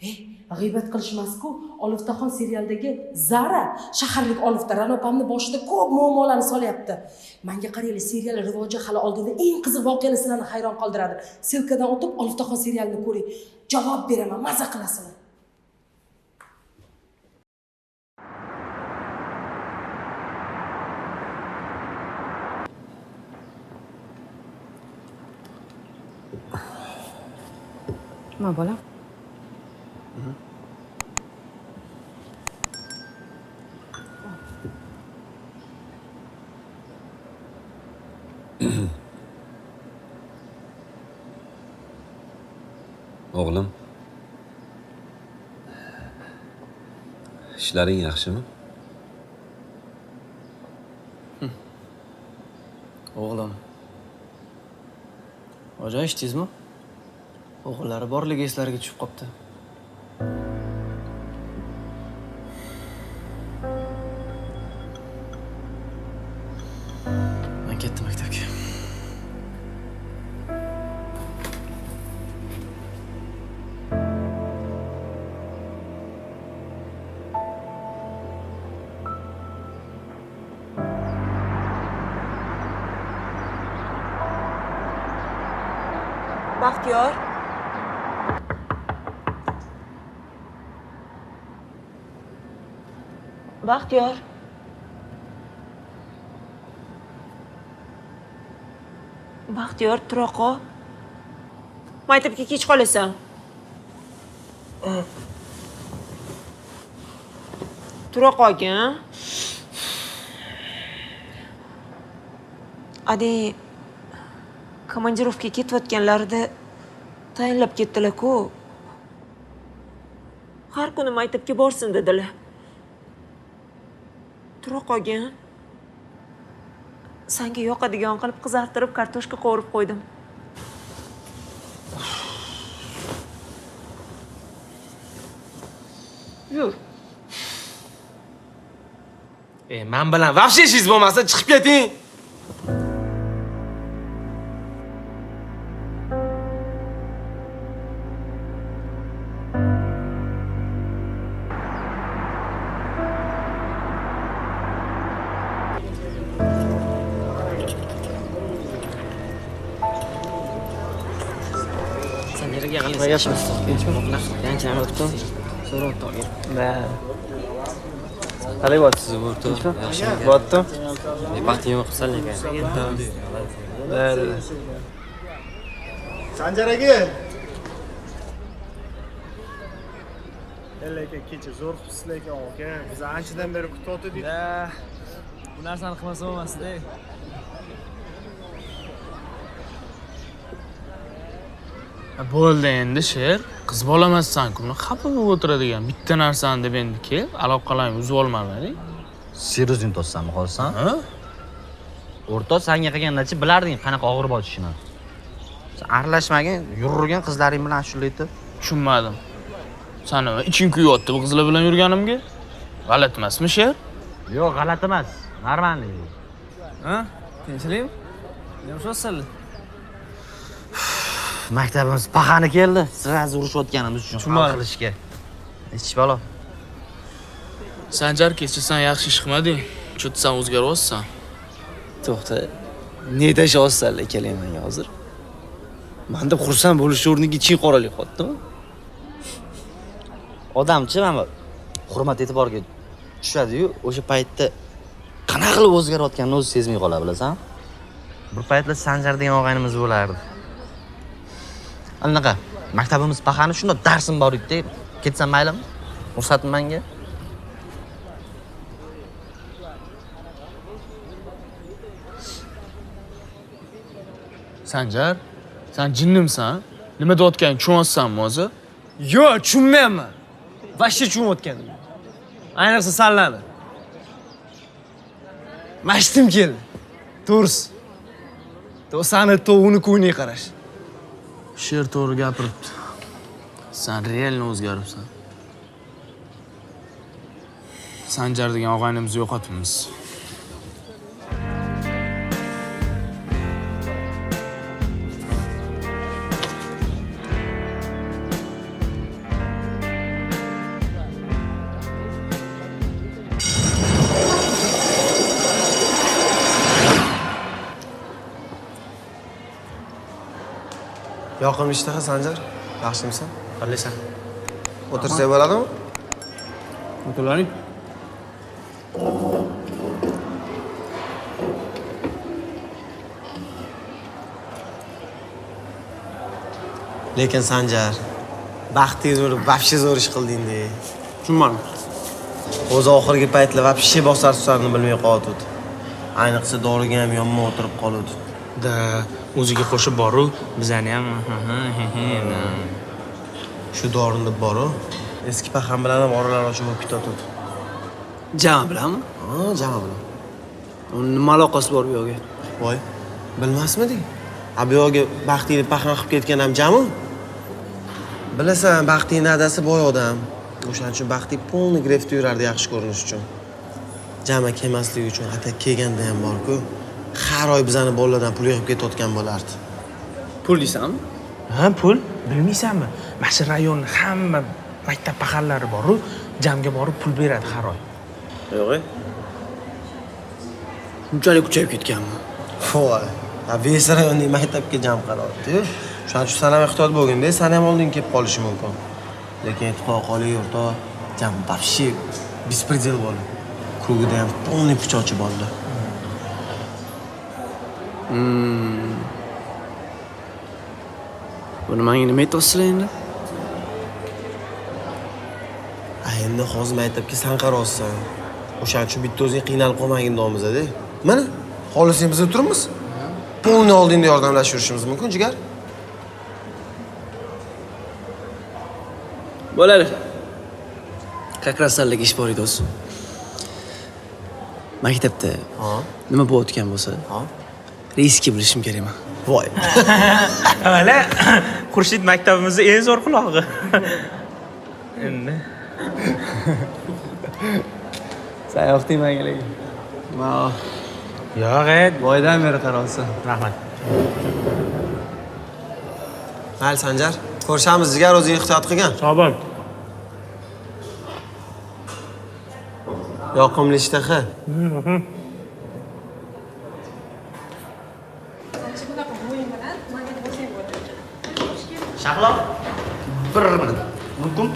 G'iybat qilishmasku, Oliftaxon serialidagi Zara shaharlik Olifta Ra'no opamni boshida ko'p muammolarni solyapti. Menga qaranglar, serial rivoji hali oldinda eng qiziq voqealar sizlarni hayron qoldiradi. Ссылка dan o'tib Oliftaxon serialini ko'ring. Javob beraman, maza qilasizlar. Nima bolam? O'g'lim, ishlaring yaxshimi? O'g'lim. Hoji, eshitdingizmi? O'g'illari borligi eslariga tushib qopti. Men ketdim maktabga. Baxtiyor. Baxtiyor. Baxtiyor, tura qol. Maktabga kech qolasan. Tura qolgin. Adang komandirovkaga ketayotganlarida tayinlab ketdilar-ku. Har kuni maktabga borsin dedilar. Tura qolgin. Senga yoqadigan qilib qizartirib kartoshka qovurib qo'ydim. Yur. Men bilan vahshiy ishingiz bo'lmasa chiqib keting. Qalay bo'psiz o'rtoq? Yaxshimi? Bo'pti. Vaqting yo'q qilsan lekin. Sanjar aka. Lekin kecha zo'r qilibsiz lekin aka. Biz anchadan beri kutib. Bu narsani qilmasa bo'lmasdi. Bo'ldi endi sher. Qiz bola emassan-ku, buni xafa bo'lib o'tiradigan bitta narsani deb endi kel, aloqalarni uzib olmading. Sen o'zing to'ssanmi qolsan? Ha? O'rtoq senga qilgandachi bilarding qanaqa og'ir botishini. Sen aralashmagin, yurgan qizlaring bilan ashula aytib. Tushunmadim. Sen nima iching kuyayapti bu qizlar bilan yurganimga? G'alati emasmi sher? Yo'q, g'alati emas. Normalniy. Ha? Tinchlikmi? Nima urushasizlar? Maktabimiz pahani keldi. Sirazi urushayotganimiz uchun hal qilishga. Hech balo. Sanjar, kecha sen yaxshi ish qilmading. Cho'tsan sen o'zgaryapsan. To'xta. Ne tashyapsanlar keling menga hozir? Menda xursand bo'lish o'rniga iching qoralik qotdimi? Odamchi mana hurmat e'tiborga tushadi-yu, o'sha paytda qanaqa qilib o'zgarayotganini o'zi sezmay qoladi, bilasan? Bir paytlar Sanjar degan og'aynimiz bo'lardi. Anaqa maktabimiz pahani shunda darsim bor edi, ketsam maylimi? Ruxsatmi menga? Sanjar, sen jinnimsan? Nima deyotganingni tushunyapsanmi o'zi? Yo'q, tushunmayapman. Vashshe tushunayotgandim. Ayniqsa sanlarni. Mashtim keldi. To'g'risi. To'sani tovuqni ko'ngli qarash. Sher to'g'ri gapiribdi. Sen realni o'zgaribsan. Sanjar degan og'aynimizni yo'qotibmiz. Yoqimli ishtaha Sanjar. Yaxshimisan? Qalaysan? O'tirsak bo'ladimi? O'tirlaring. Lekin Sanjar, baxtingiz bo'lib, vobshe zo'r ish qilding-da. Tushunmadim. O'zi oxirgi paytlar vobshe bosar tusarini bilmay qolyotdi. Ayniqsa doriga ham yonma o'tirib qoluvdi. Da, o'ziga qo'shib boru, bizani ham Shu dorini deb boru, eski paxan bilan ham oralar ochiq bo'lib ketadi. Jama bilanmi? Ha, jama bilan. Uni nima aloqasi bor bu yoqga? Voy, bilmasmiding? A bu yoqga Baxtiyni paxan qilib ketgan ham Jamu. Bilasan, Baxtiyni adasi boy odam. O'shaning uchun Baxtiy polni grefda yurardi yaxshi ko'rinish uchun. Jama kelmasligi uchun ata kelganda ham bor-ku. Har oy bizani bolalardan pul yig'ib ketayotgan bo'lardi. Pul deysanmi? Ha, pul? Bilmaysanmi? Mana shu rayonning hamma maktab paxanlari bor-u, Jamga borib pul beradi har oy. Yo'q. Shunchalik kuchayib ketganmi? Voy, vесь rayonning maktabga jam qarabdi-yu. Shuning uchun san ham ehtiyot bo'lgin-da, san ham oldin kelib qolishi mumkin. Lekin e'tibor qoling, o'rtoq, Jam вообще беспредел bo'ldi. Krugida ham полный pichoqchi bo'ldi. Buni menga nima aytyapsizlar endi? A endi hozir maktabga san qarayapsan. O'shaning uchun bitta o'zing qiynalib qolmagin deyapmiz-da. Mana, xohlasang biz o'tiramiz. Polni oldingda yordamlashib yurishimiz mumkin, jigar. Bo'ladi. Как раз sizlarga ish bor edi o'zi. Maktabda nima bo'layotgan bo'lsa, riski bilishim kerak men. Voy. Mana Xurshid maktabimizning eng zo'r qulog'i. Endi Sen yoqding menga lekin. Ma. Yo'q, boydan beri qarayapsan. Rahmat. Mayli Sanjar, ko'rishamiz jigar, o'zing ehtiyot qilgin. Sog' bo'l. Yoqimli ishtaha. Shahlo, bir minut. Mumkin?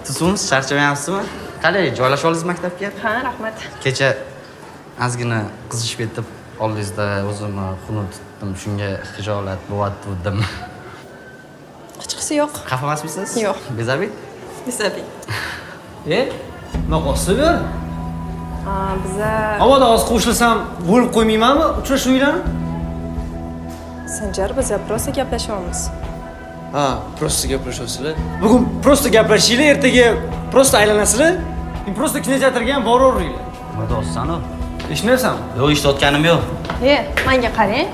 Tuzumsiz, charchamayapsizmi? Qalay, joylashib oldingiz maktabga? Ha, rahmat. Kecha ozgina qizishib ketib, oldingizda o'zimni xunuk tutdim, shunga xijolat bo'lyaptim. Hechqisi yo'q. Xafa emasmisiz? Yo'q. Bezabit? Bezabit. Nima qilsa ber? Biza Mabodo hozir qo'shilsam, bo'lib qo'ymaymanmi uchrashuvlarni? Sanjar, biz просто gaplashyapmiz. Ha, просто gaplashyapsizlar. Bugun просто gaplashinglar, ertaga просто aylanasizlar. Просто kinoteatrga ham boraveringlar. Nima deyapsan-u? Eshitmayapsanmi? Yo'q, eshitayotganim yo'q. Menga qarang.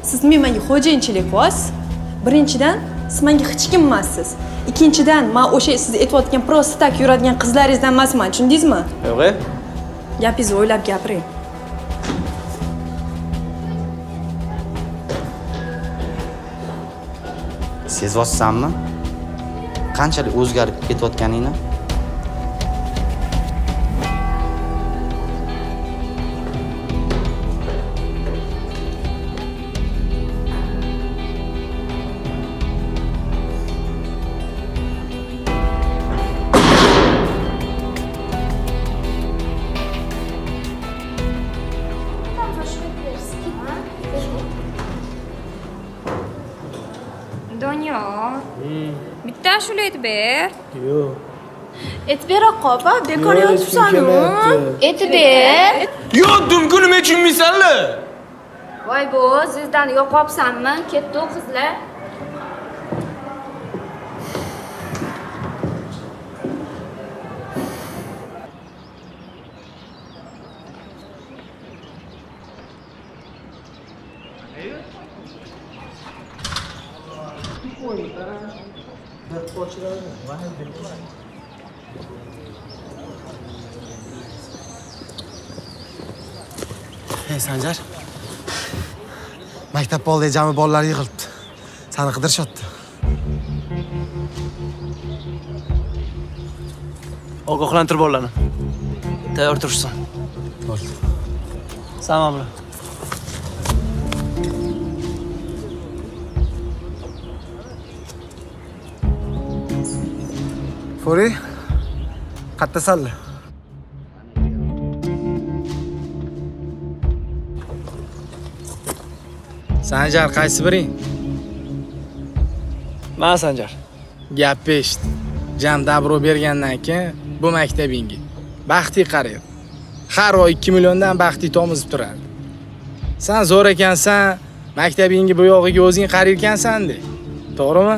Siz menga xo'jayinchilik qilyapsiz. Birinchidan, siz menga hech kim emassiz. Ikkinchidan, men o'sha siz aytayotgan просто tak yuradigan qizlaringizdan emasman, tushundingizmi? Yo'q. Gapingizni o'ylab gapiring. Sezyapsanmi? Qanchalik o'zgarib ketayotganingni? Doniyor, bitta ashula aytib ber. Yo'q. Aytib bera qopa, bekor yotibsan-u. Aytib ber. Yo'q, dumku nima tushunmaysanlar? Voy bo, zizdani yo'qopsanmi? Ketdi u qizlar. Hey Sanjar. Maktab oldida jami bolalar yig'ilibdi. Seni qidirishyapti. Ogohlantir bolalarni. Tayyor turishsin. Bo'ldi. Salom bilan. Fori, qayerdasanlar? Sanjar qaysi biring? Man Sanjar. Gapni eshit. Jam dabro bergandan keyin bu maktabingga Baxtiy qaraydi. Har oy 2 milliondan Baxtiy tomizib turardi. Sen zo'r ekansan, maktabingga bu yog'iga o'zing qarayotgansan-de. To'g'rimi?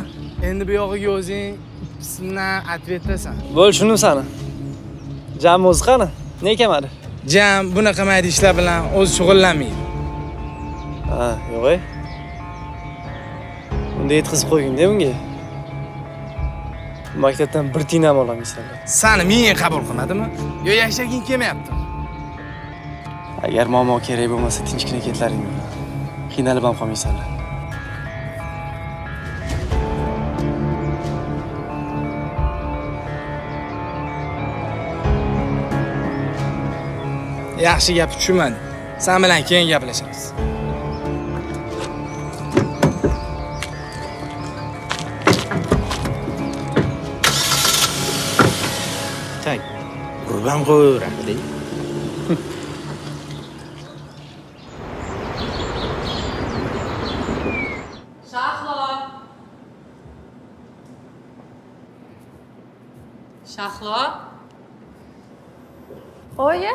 Endi bu yog'iga o'zing ismdan ответdasan. Bo'l, tushundim sani. Jam o'zi qani? Nega kelmadi? Jam bunaqa mayda ishlar bilan o'zi shug'ullanmaydi. Ha, yo'q-ey. Unda yetkazib qo'ygin-da bunga. Maktabdan bir tiyin ham ololmaysan. Sani ming qabul qilmadimi? Yo yashaging kelmayaptimi? Agar muammo kerak bo'lmasa tinchgina ketlaring bilan. Qiynalib ham qolmaysanlar. Yaxshi gap tushunmadim. Sen bilan keyin gaplashamiz. Tak, urib ham qo'yaveradi. Shahlo. Shahlo. Oyi.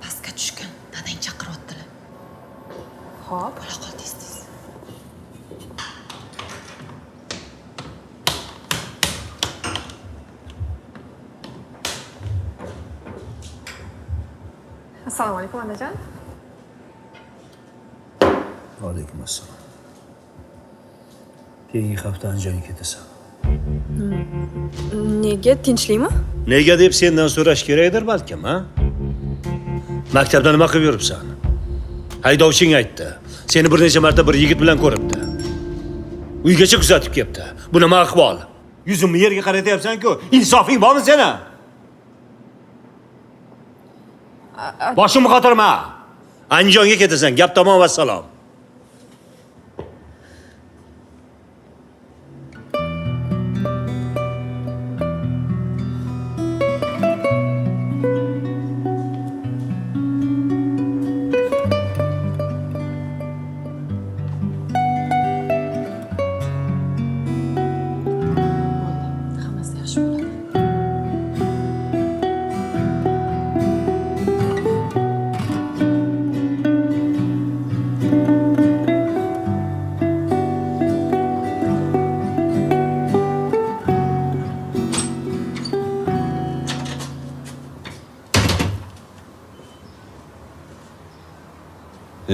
Pastga tushgin, dadang chaqiryaptilar. Xo'p. Bo'la qol tez-tez. Assalomu alaykum, onajon. Va alaykum assalom. Keyingi hafta Andijonga ketasan. Nega, tinchlikmi? Nega deb sendan so'rash kerakdir balkim, ha? Maktabda nima qilib yuribsan? Haydovching aytdi. Seni bir necha marta bir yigit bilan ko'ribdi. Uygacha kuzatib kelibdi. Bu nima ahvol? Yuzimni yerga qaratyapsan-ku. Insofing bormi seni? Boshimni qotirma. Andijonga ketasan. Gap tamom, vassalom. Hammasi yaxshi bo'ladi.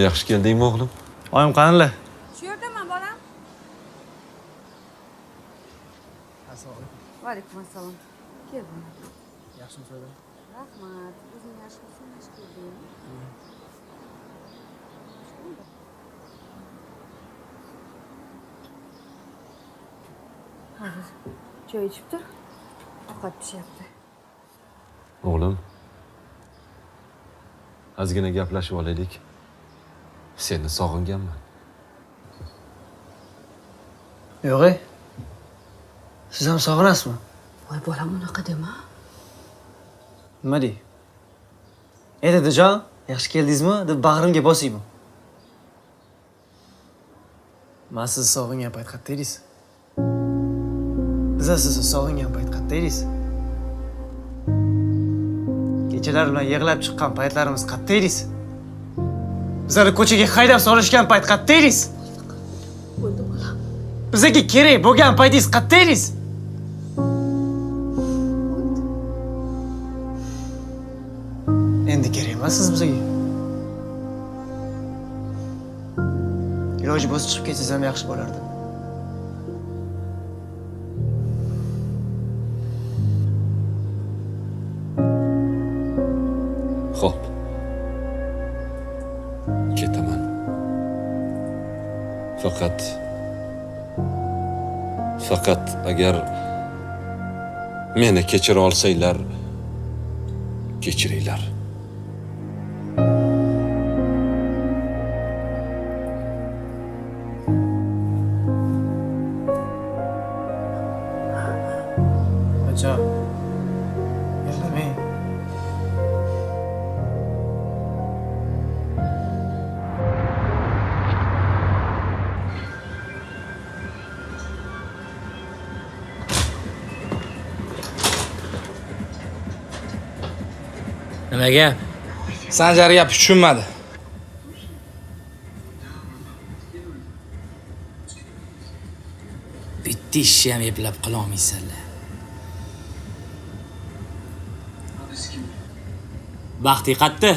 Yaxshi keldingmi o'g'lim? Oyim qanilar? Shu yerdaman, bolam. Va alaykum assalom. Kel bolam. Yaxshimisiz? Rahmat. O'zing yaxshimisan? Yaxshi kelding. Hozir choy ichib tur. Ovqat pishyapti. O'g'lim, ozgina gaplashib olaylik. Seni sog'inganman. Yo'q-ey. Siz ham sog'inasizmi? Voy bolam, unaqa dema. Nima dey? Ey dadajon, yaxshi keldingizmi deb bag'rimga bosaymi? Men sizni sog'ingan payt qayerda edingiz? Biz sizni sog'ingan payt qayerda edingiz? Kechalar bilan yig'lab chiqqan paytlarimiz qayerda edingiz? Bizlarni ko'chaga haydab solishgan payt qayerda edingiz? Bo'ldi bolam. Bizga kerak bo'lgan paytingiz qayerda edingiz? Endi kerak emassiz bizga. Iloji bo'lsa chiqib ketsangiz ham yaxshi bo'lardi. Xo'p. Ketaman. Faqat agar meni kechira olsanglar, kechiringlar. Opajon. Yig'lamang. Nimaga? Sanjar gap tushunmadi. Bitta ishni ham eplab qila olmaysanlar. Baxti qatta?